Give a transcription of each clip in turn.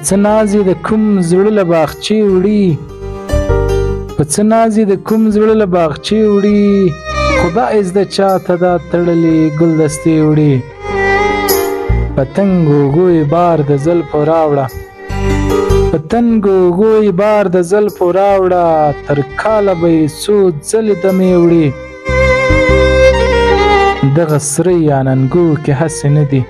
په څه ناز یې د کوم زړه له باغچې وړي، په څه ناز یې د کوم زړه له باغچې وړي، خدای زده چاته دا تړلې ګلدستې وړي. په تنګو اوږو یې بار د زلفو راوړه، په تنګو اوږو یې بار د زلفو راوړه، تر کاله به یې څو ځلې دمې وړي. دغه سره یا ننګو کې هسې نه دي،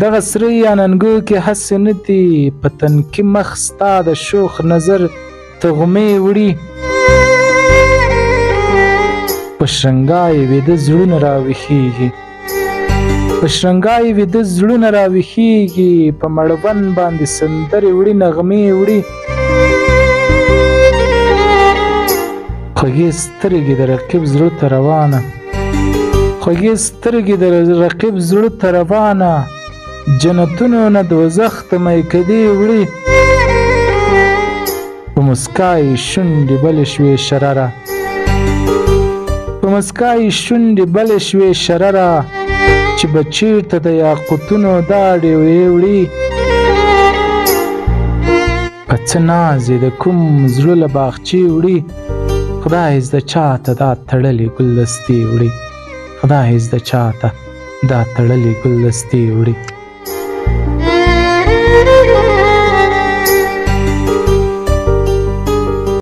دغه سره یا ننګو کې هسې نه دي، په تنکي مخ ستا د شوخ نظر تغمې وړي. په شرنګا یې ویده زړونه راویښیږي، په شرنګا یې ویده زړونه راویښیږي، په مړوند باندې سندرې وړي نغمې وړي. خوږې سترګې د رقیب زړه ته روانه، خوږې سترګې د رقیب زړه ته روانه، جنتونو نه دوزخ ته میکدې وړي. په مسکا یې شونډې بلې شوې شرره، په مسکا یې شونډې بلې شوې شرره، چې به چېرته د یاقوتونو دا ډېوې وړي. په څه ناز یې د کوم زړه له باغچې وړي، خدای زده چاته دا تړلې ګلدستې وړي، خدای زده چاته دا تړلې ګلدستې وړي.